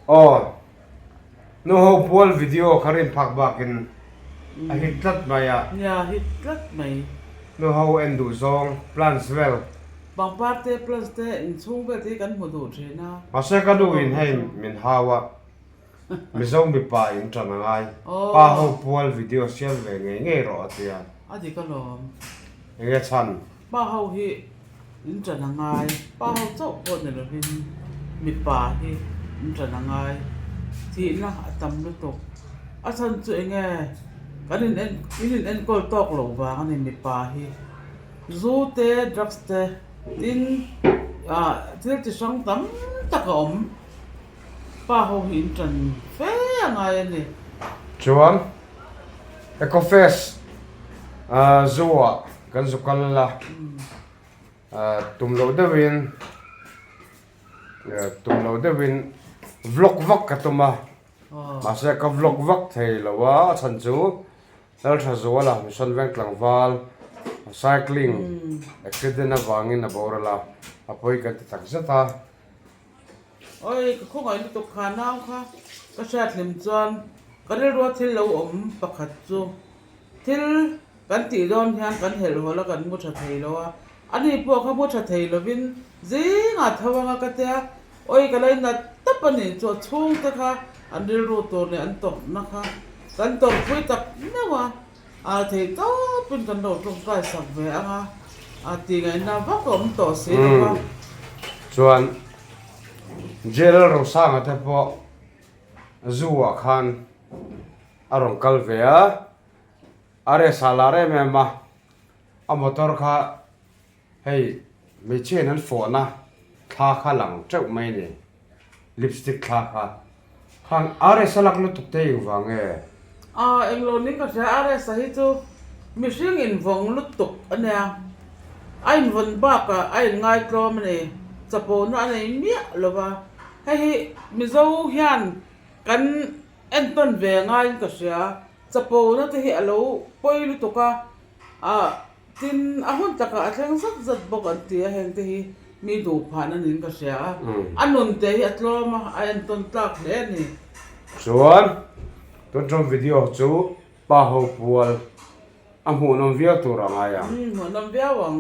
Aw, nu ho pual video kha rin phak bakin a hit tlat mai a. Nia, hit tlat mai. Nu ho en duh zawng, plants vel. Pangpar te, plants te, inchhung vel te hi kan hmu duh thin a. Mahse ka nu in hei min hau a, Mizo mipa in tan a ngai. Pa ho pual video siam ve ngei ngei rawh a tia. A dik alawm. Enge chhan? Pa ho hi in tan a ngai. Pa ho chauh pawh ni lovin mipa hi in tan a ngai. Thihna a tam lutuk. A chhan chu enge kan in en in in enkawl tawk loh vang a ni mipa hi. Zu te drugs te tin ah thil chi hrang tam tak a awm. Pa ho hi in tan fe a ngai a ni. Chuan Ecofest zoo ah kan zu kal la, tum loh deuhin tum loh deuhin vlog vak ka tum a, mahse ka vlog vak thei lo a, a chhan chu Lalthazuala Mission Veng tlangval cycling accident avangin a boral a, a pawi kan ti takzet a. Oi, ka khawngaih lutuk kha nau kha ka hriat hlim chuan ka rilrua thil lo awm pakhat chu thil kan tih dawn hian kan helh hawl a kan mu tha thei lo a, ani pawh kha mu tha thei lovin zingah tho anga ka tia oi ka lei nat tawp a nih chu a chhungte kha an rilru tur leh an tawrhna kha kan tawrhpui tak meuh a. A thei tawpin kan lo tawngtai sak ve ang a, a tih ngaihna vak a awm tawh si lo va. Chuan Jail Rosanga te pawh zoo ah khan a rawn kal ve a, a rest ah lar em em a, a motor kha hei hmeichhia in an fawhna thla kha lang teuh mai a ni. Lipstick thla kha khang RS a lak lutuk te engvang nge? Aw englo ning ka hria RS a hi chu mihring invawng lutuk a nia, a invawn bakah a inngaitlawm a ni, chapona a nei miah lo va, hei hi Mizo hian kan entawn ve ngaiin ka hria, chapona te hi a lo pawi lutuk a, ah. Tin, a hun takah a thleng zat zat bawk an ti a, hengte hi mi duh phahna niin ka hria a, a nunte hi a tlawm a, a entawn tlak hle a ni. Chuan, tun ṭawm video chu pa ho pual a hmuhnawm viau tur a ngai ang. Umm, hmuhnawm viau ang.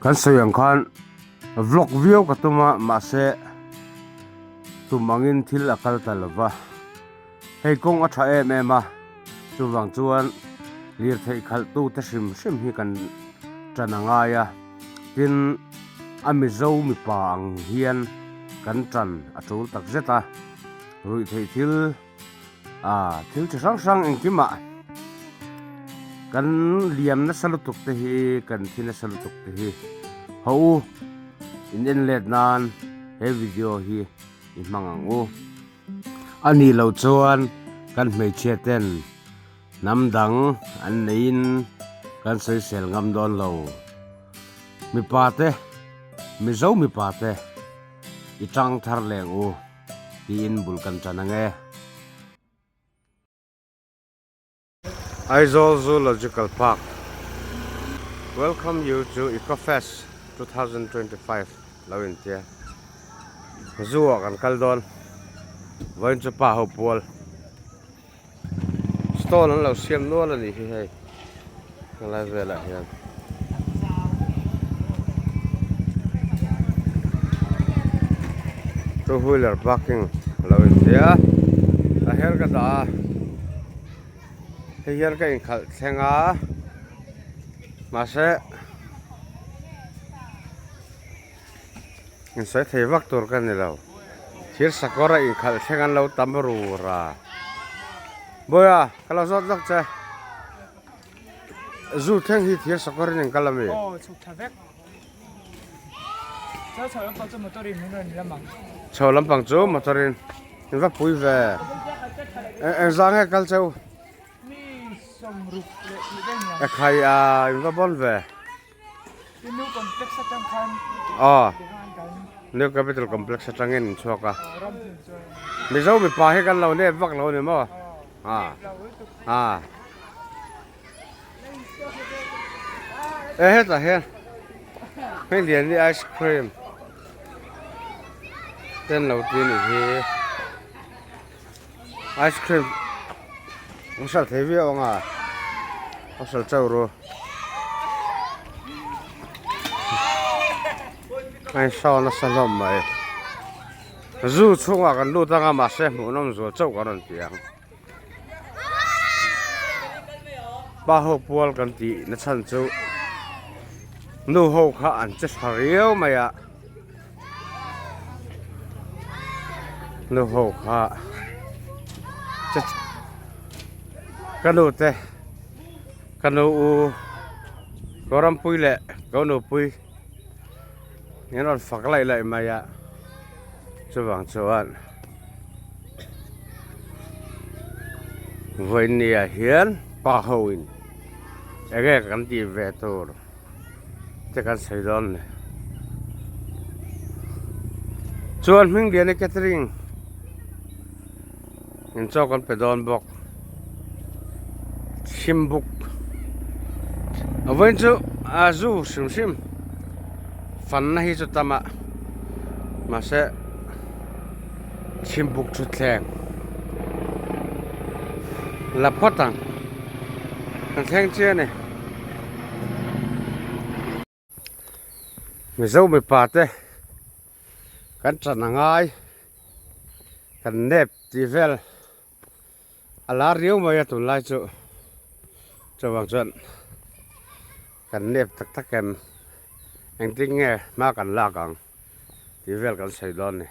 Kan sawi ang khan vlog viau ka tum a mahse tum angin thil a kal ta lo va, hei kawng a tha em em a chuvang chuan lirtheih khalh tu te hrim hrim hi kan tan a ngai a tin a mizo mipa ang hian kan tan a tul tak zet a ruihtheih thil. Ah thil chi hrang hrang engkimah kan liam nasa lutuk te hi kan thi nasa lutuk te hi ho u in en let nan he video hi i hmang ang u a nih loh chuan kan hmeichhia ten hnam dang an neiin kan sawisel ngam dawn lo mipa te mizo mipa te i tang thar leng u. Tiin bul kan tan ang e. Aizawl Zoological Park Welcome you to Ecofest 2025 lo intia. Zoo ah kan kal dawn. Vawiin chu pa ho pual. Stall an lo siam nual a nih hi hei helai velah hian. Two wheeler parking a lo inti a a her ka dah a hei hian ka inkhalh thleng a mahse Insawi thei vak tur ka ni lo. Thir sakawr a inkhalh thleng an lo tam rur a. Bawiha, ka lo zawt lawk che. Zu thleng hi thir sakawr in engkal ami? Aw, chhuk tha vek. Chho chho lampang chu motor in min rawn lam ang. Chho lampang chu motor in in va pui ve. Engzah nge kal cheu? Mi 60 leh tih vel ni ang. Ekhai a, in va bawn ve. Aw New Capital Complex atangin an chhuak a Mizo mipa hi kan lo nep vak lo a ni maw a a. E hetah hian hei lian hi ice cream te an lo ti a nih hi ice cream an hralh thei viau ang a a hralh chauh ru a inhrawn nasa hlawm mai zu chhungah kan lut ang a mahse hmuhnawm zual chauh kan rawn ti ang. Pa ho pual kan tih na chhan chu nu ho kha an che tha riau mai a nu ho kha che ka nu te ka nu u Kawrampui leh ka nupui an rawn fak laih laih mai a chuvang chuan. Vawinia hian pa ho in eng nge kan tih ve tur te kan sawi dawn a ni. Chuan hming lian hi catering in chaw kan pe dawn bawk chhimbuk a vawiin chu a zu hrim hrim fanna hi chu tam a mahse. Chhimbuk thutthleng la phawt ang kan thleng chiah a ni. Mizo mipa te kan chan a ngai kan nep tih vel a lar riau mai a tunlai chu chuvang chuan kan nep tak tak em engtin nge hma kan lak ang. Tih vel kan sawi dawn ni.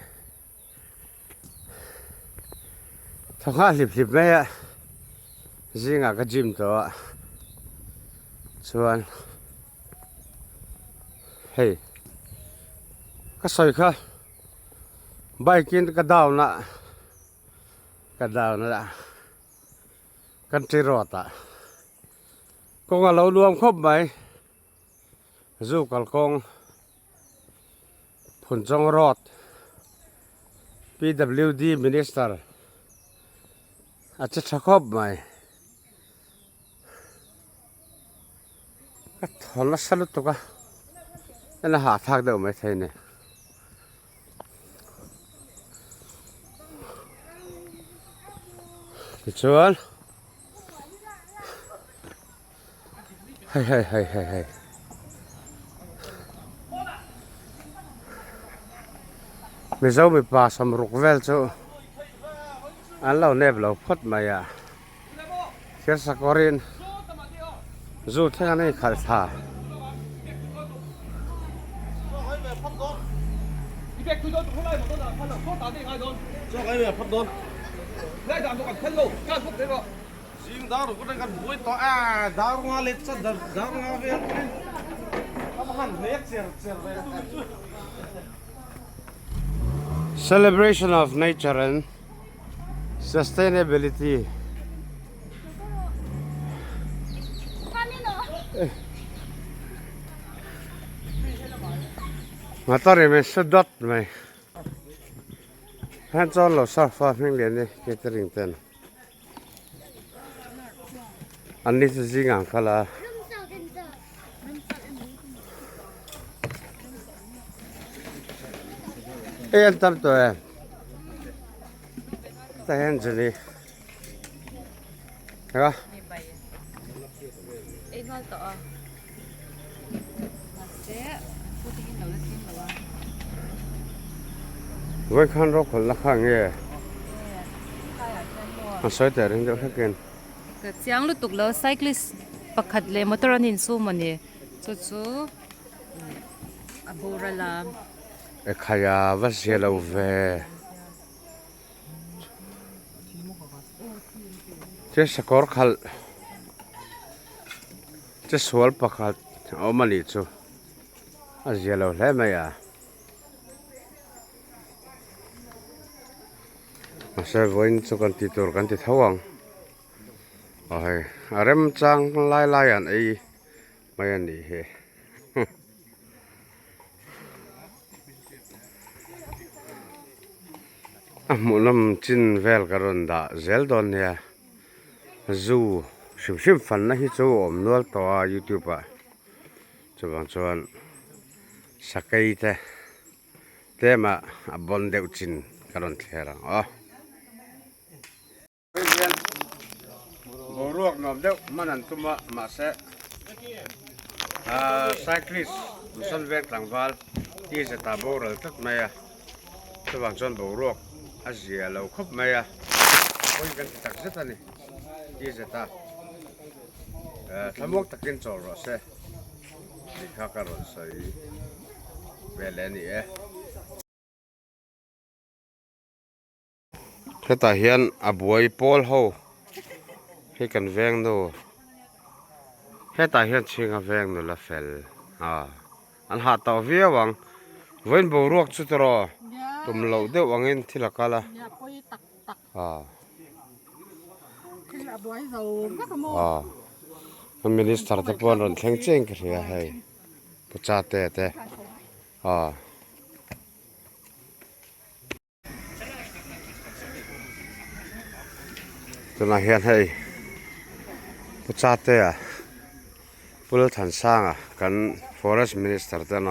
Thawhngah hlip hlip mai a zingah ka gym tawh a chuan hei ka sawi kha bike in ka down a ka down a country road ah kawng a lo nuam khawp mai zu kalkawng. Phunchawng Road PWD Minister a che tha khawp mai. Ka thaw nasa lutuk a, en a hahthlak deuh maithei a ni. Tichuan hei hei hei hei hei Mizo mipa sawmruk vel chu an lo nep lo phawt mai a thir sakawrin zu thleng an inkhalh thla. Zing dar ruk atang kan buai tawh a, dar nga let chuan dar nga vel turin ka va han hnek cher cher ve tu chu. Celebration of nature and sustainability. Motor in min su dawt mai. Hen chuan lo surf a hming lian hi catering ten. An ni chu zing ang kal a. Ei an tam tawh em? Tah hian Jenny. Ega. Ei nghal tawh a. Mahse, pute hi lo la thleng lo a. Vawikhan rawkhalh na kha nge? A sawi teh reng deuh hlekin. Ka chiang lutuk lo, cyclist pakhat leh motor an insum a ni. Chu chu a boral a. Ekhaya va zia lo ve. Che sakawr khalh che sual pakhat a awm a nih chu a zia lo hle mai a mahse vawiin chu kan tih tur kan ti tho ang aw hei a remchang lai lai an ei mai a nih hi. A hmuhnawm chin vel ka rawn dah zel dawn nia zu hrim hrim fanna hi chu a awm nual tawh a youtube ah. Chuvang chuan sakei te tlema a bawn deuh chin ka rawn thler ang aw. Hei hian boruak nuam deuh hman an tum a mahse ahh cyclist Mission veng tlangval ti zeta boral tlat mai a chuvang chuan boruak a zia lo khawp mai a pawi kan ti tak zet a ni ti zeta ahh thlamuak takin chawl rawh se tih kha ka rawn sawi ve leh a ni e. Hetah hian a buai pawl ho hi kan veng nu hetah hian chhinga veng nula fel a an hah tawh viau ang vawiin boruak chu tawh tum loh deuh angin thil a kal a a minister te pawh an rawn thleng chiang ka hria hei pu chate te a. Tunah hian hei Pu Chatea Pu Lalthansanga kan Forest Minister te an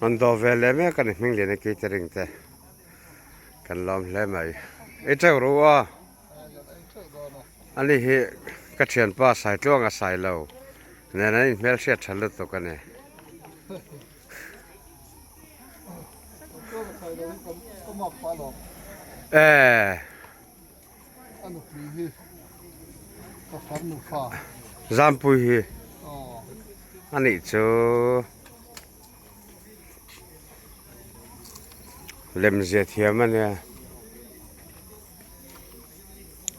rawn dawh ve leh mek a ni hming lian e catering te kan lawm hle mai ei teuh ru a ani hi ka thianpa Saitluanga Sailo nen an inhmelhriat tha lutuk a ni. Zampui hi a nih chu lemzia thiam a nia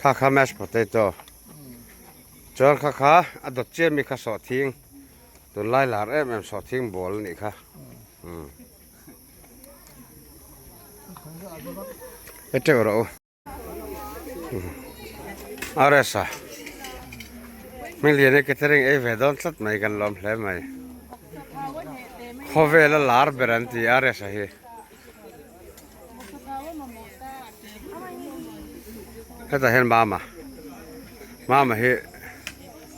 kha kha mash potato chuan kha kha a dawt chiah mi kha sawhthing. Tunlai lar em em sawhthing ball a nih kha. E teuh rawh u. Aresa. Hming lian e catering ei ve dawn tlat mai kan lawm hle mai. Khawvel a lar ber an ti Aresa hi. Hetah hian mama mama hi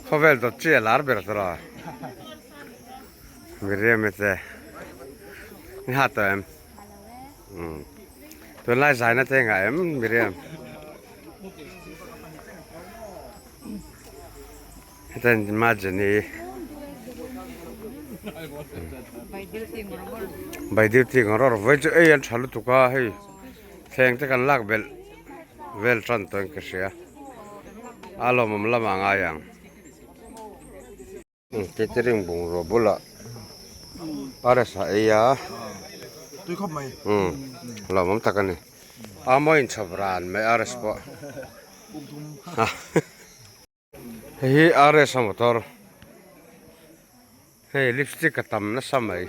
khawvel dawt chi a lar ber tawh a Miriam te ni ha tawh em umm tunlai zaina te engah em Miriam heta Majeni by duty ngawr ngawr vawi chu ei an tha lutuk a hei thleng te kan lak belh vel tan tawh in ka hria a lawmawm lamah ngai ang catering bungraw bulah aresa ei a lawmawm tak a ni a mawi inchhawp ran mai ares pawh. Hei hi RS a motor hei lipstick a tam nasa mai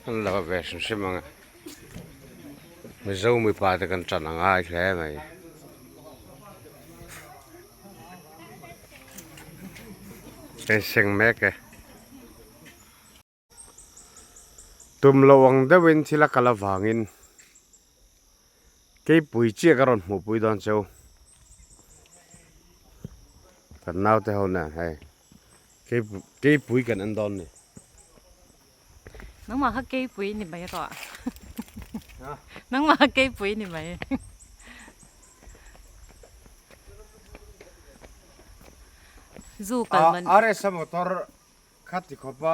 an lo ve hrim hrim ang e mizo mipa te kan tan a ngai hle mai hei seng mek e. Tum lo ang deuhin thil a kal avangin keipui chiah ka rawn hmuhpui dawn cheu. Kan naute ho nen hei keipui kan en dawn ni. Nangmah kha keipui ni mai rawh. Nangmah kha keipui ni mai. Zu kal man. RS motor Khati khawpa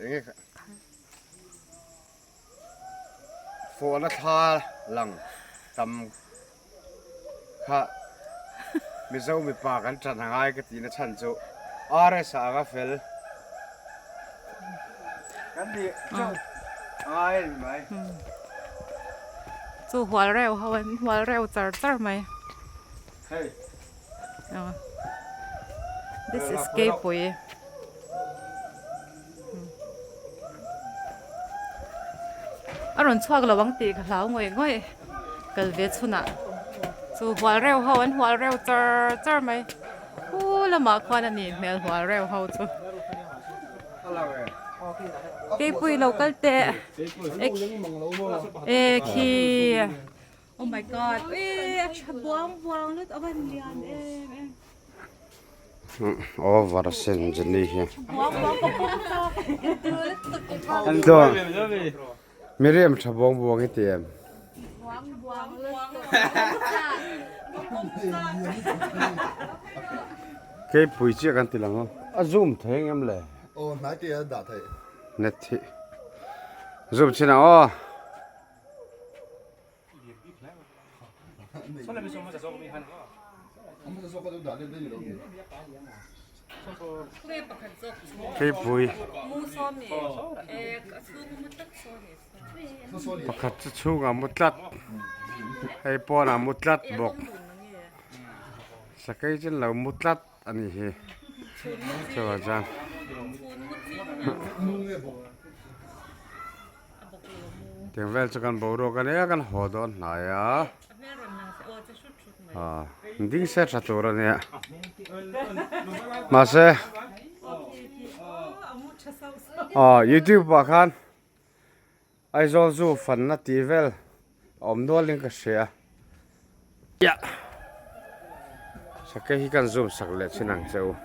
eng nge fawhna thla lang tam kha Mizo mipa kan ṭan a ngai ka tihna chhan chu RS ah anga fel kan nih chauh a ngai a ni mai. Chu hual reuh ho an hual reuh char char mai. Hei. This is keipui. A rawn chhuak lo ang tih ka hlau ngawih ngawih kal ve chhunah chu hual reuh ho an hual reuh char char mai hu lamah khuan a nih hmel hual reuh ho chu keipui lo kal teh e khi. Oh my god, e a tha buang buang lut a van lian em em. Over asin Jenny hi. Chuan Miriam tha buang buang i ti em? Keipui chiah kan ti lang a, a zoom thei ang em le? Aw hnai te a dah thei. Net hi zoom chin ang aw. Keipui pakhat chu chhungah mu tlat hei pawnah mu tlat bawk sakei chu an lo mu tlat. A ni hi chuvang chuan tiang vel chu kan boruak a nia kan haw dawn hnai a ah ding se tha tur a nia mahse aw youtube ah khan Aizawl zu fanna tih vel a awm nualin ka hria. Yah! Sakei hi kan zoom sak leh chin ang che u.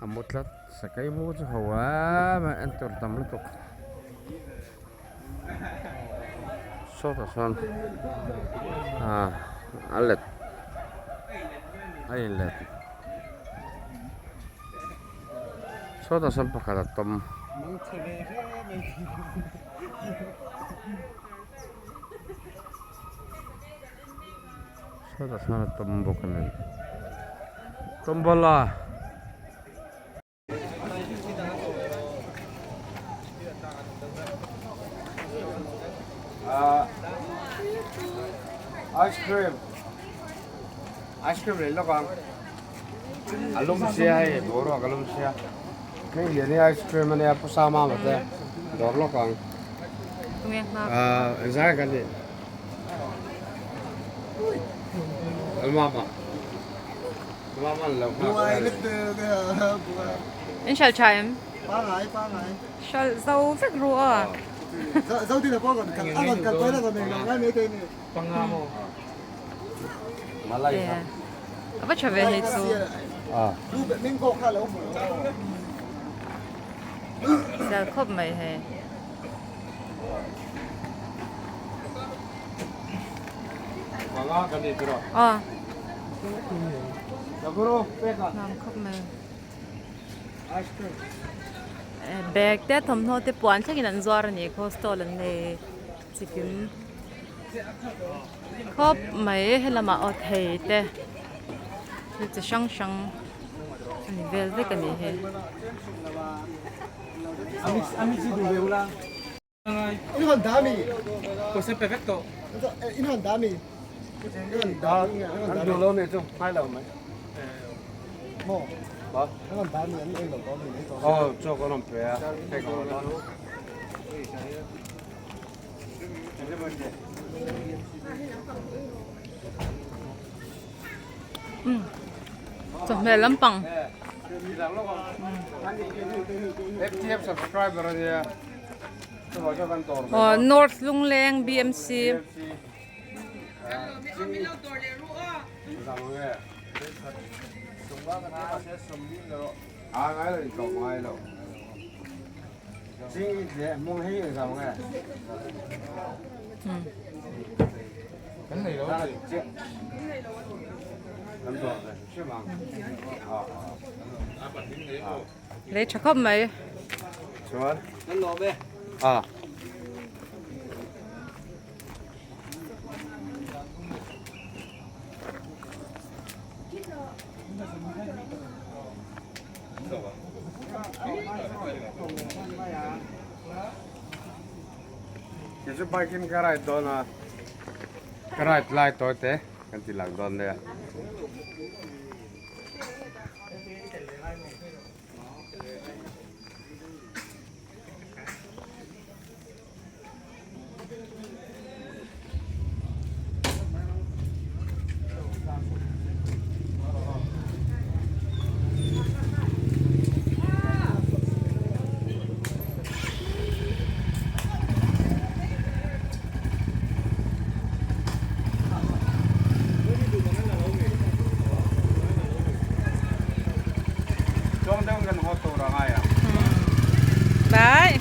A mu tlat sakei mu chu ho em a en tur tam lutuk. Sawtah sawn ah a let a inlet. Sawtah sawn pakhat a tawm. Sawtah sawn a tawm bawk a ni. Tawmbola. Ice cream. Ice cream lei lawk ang. A lum sia hei boruak a lum sia hei lian hi ice cream ania pu sama mah te dawr lawk ang ah engzah nge kan tih Almama Almama an lo nghak In hral tha em? Hral zo vek ru a. A va tha ve hei chu. Sel khawp mai hei. Aw. Nuam khawp mai. Bag te thawmhnaw te puan thlengin an zuar a ni khaw stall an nei chikim. Khawp mai helamah aw thei te thil chi hrang hrang a ni vel vek a ni hei. Chawhmeh lampang. Aw North Lungleng BMC. Lei tha khawp mai. Kei chu bike in ka ride dawn a ka ride lai tawi te kan ti lang dawn nia. Bye.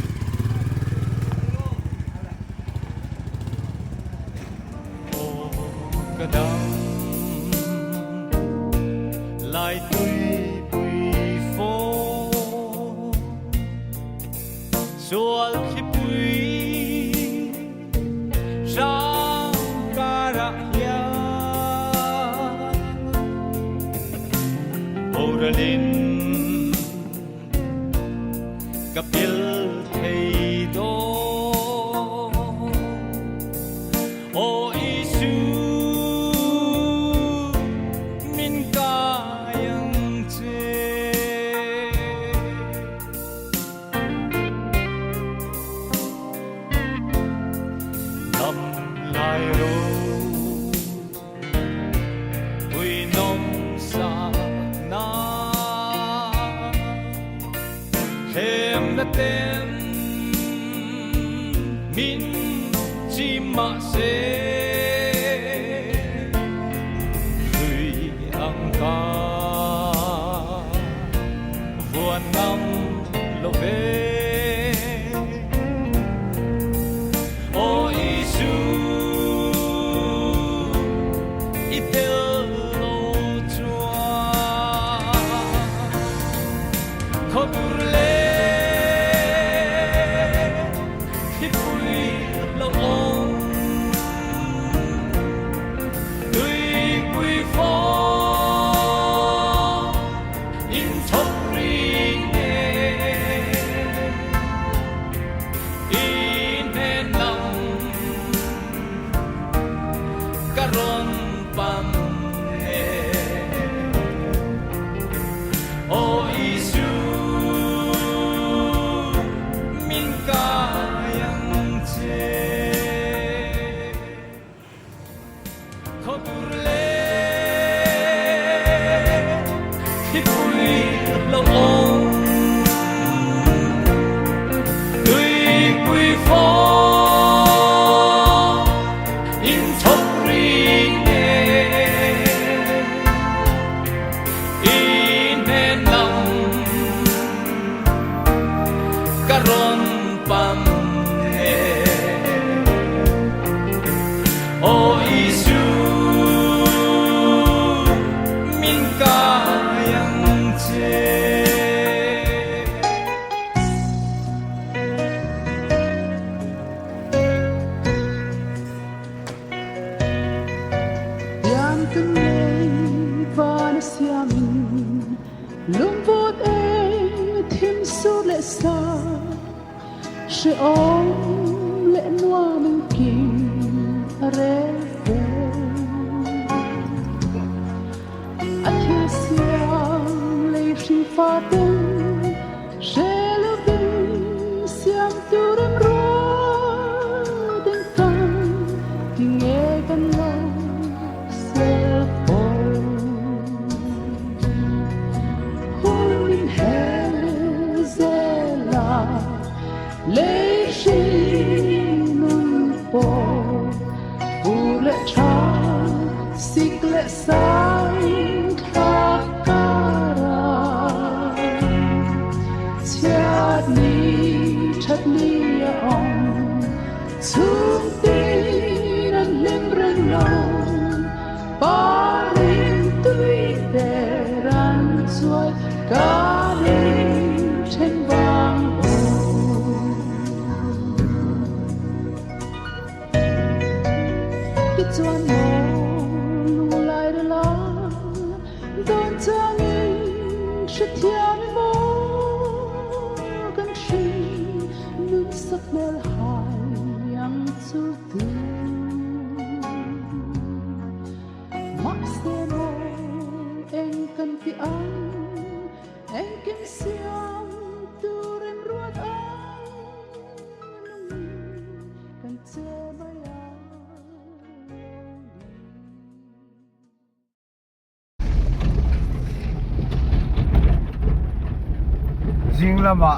Zing lamah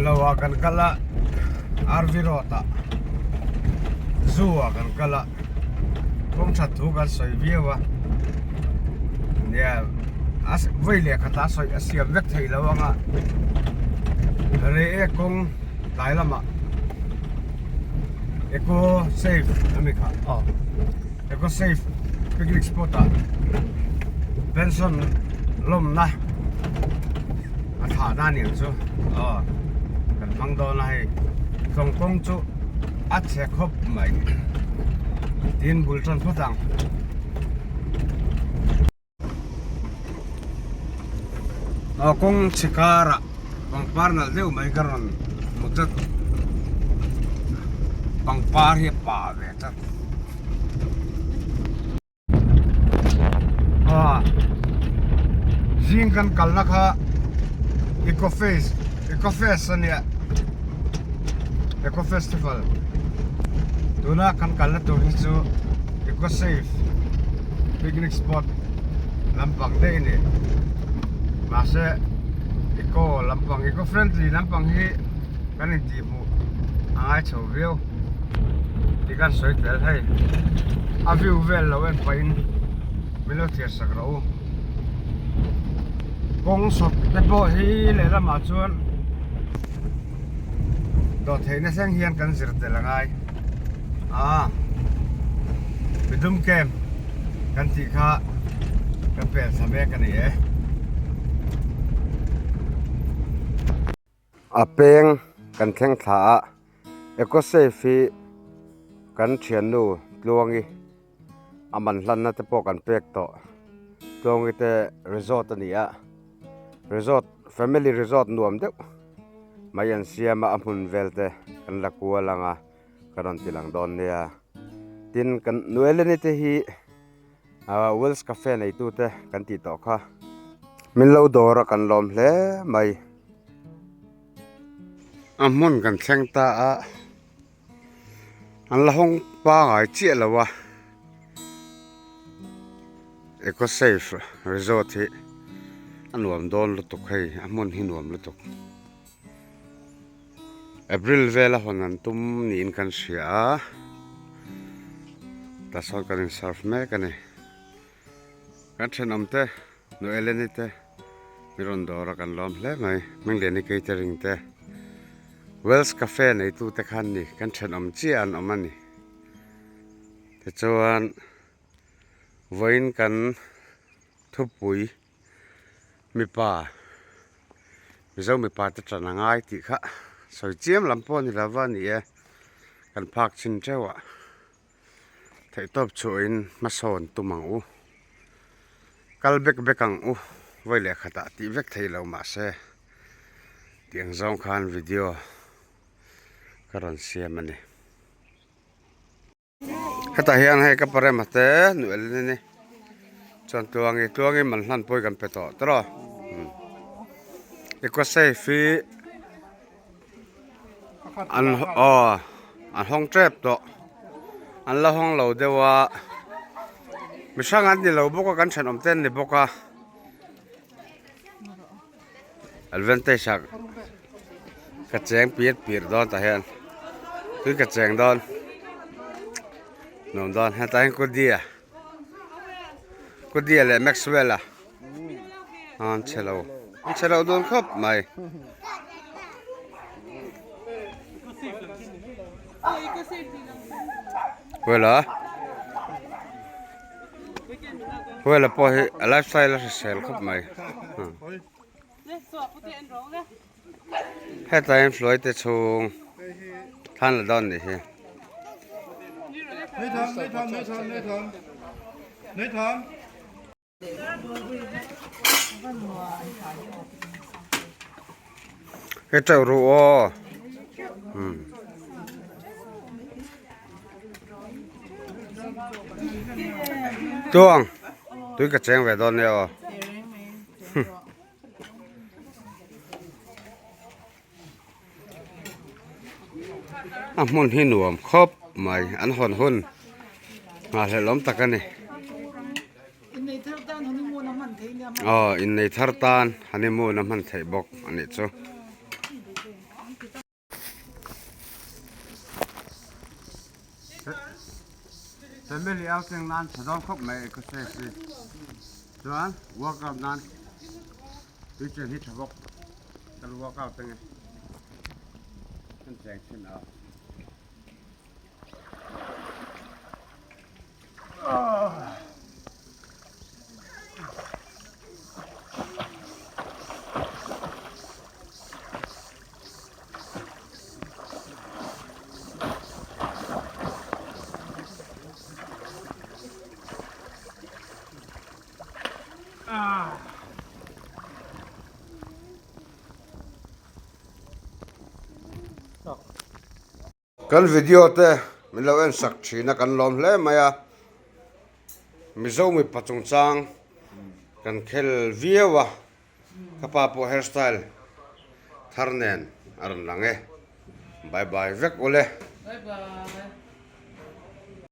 lo ah kan kal a RV road ah zoo ah kan kal a kawng that thu kan sawi viau a nia. a vawi leh khat a sawi a siam vek theih loh anga rei ek kawng tlai lamah eco safe a ni kha aw eco safe picnic spot ah pension lawmna a thlah na aniang chu aw kan hmang dawn a hei tlawng kawng chu a chhe khawp mai tin bul tan phawt ang. Aw kawng chhe karah pangpar nalh deuh mai ka rawn hmu tlat pangpar hi a pa ve tlat aw zing kan kalna kha eco face eco fest a nia eco festival tuna kan kalna tur hi chu eco safe picnic spot lampang daih a ni mahse eco lampang eco friendly lampang hi kan intih hmuh a ngai chho viau tih kan sawi tel hei a view vel lo en pahin min lo thlir sak rawh u kawng sawt te pawh hi lehlamah chuan dawhtheihna thleng hian kan zir tel a ngai a midum camp kan tih kha kan pel thla mek a ni e. A peng kan thleng thla a Ecosafe hi kan thiannu Tluangi a man hlanna te pawh kan pek tawh Tluangi te resort a ni a resort family resort nuam deuh mai an siam a a hmun vel te kan la kual ang a ka rawn ti lang dawn nia tin kan Noelani te hi ah Wells cafe neitu te kan tih tawh kha min lo dawr a kan lawm hle mai a hmun kan thleng ta a an la hawng pangai chiah lo a eco safe resort hi a nuam dawn lutuk hei a hmun hi nuam lutuk. April vela hawn an tum niin kan hria a tah sawn kan in serve mek a ni kan thenawm te nu Eleni te mi rawn dawr a kan lawm hle mai Hmingliani catering te Wells cafe neitu te khan ni kan thenawm chiah an awm a ni tichuan vawiin kan thupui. Mipa, Mizo mipa te tan a ngai tih kha sawi chiam lam pawh a ni lova ni e, kan phak chin teuh a, theihtawp chhuahin hmasawn tum ang u, kal bek bek ang u, vawi leh khatah tih vek thei lo mahse tih ang zawng khan video ka rawn siam a ni. Hetah hian hei ka parema te nuel a ni chuan tluangi tluangi man hlan pawh hi kan pe tawh tawh eco safe hi an aw an hawng tep tawh an la hawng lo deuh a mi hrang an ni lo bawk a kan thenawm te an ni bawk a advantage ah ka cheng pir pir dawn tah hian tui ka cheng dawn nuam dawn hetah hian kudia kudia leh maxwell a an che lo an che lo dawn khawp mai. Well a. Huala pawh hi a lifestyle a hrisel khawp mai hetlai hian fluai te chhung thlan la dawn nih hi. He teuh ruh aw umm. Tuang tui ka cheng ve dawn nia aw. A hmun hi nuam khawp mai an hawn hun nghahhlelh awm tak a ni. Aw innei thar tan honeymoon a hman theih bawk a nih chu. Family outing nan tha dawn khawp mai exercise hi. Chuan workout nan tui chen hi tha bawk kan workout ange kan cheng thin a. Kan video te min lo en sak thin a kan lawm hle mai a, Mizo mipa chungchang kan khel viau a, ka pa pawh hairstyle thar nen a rawn lang e, bye bye vek ule. Bye bye.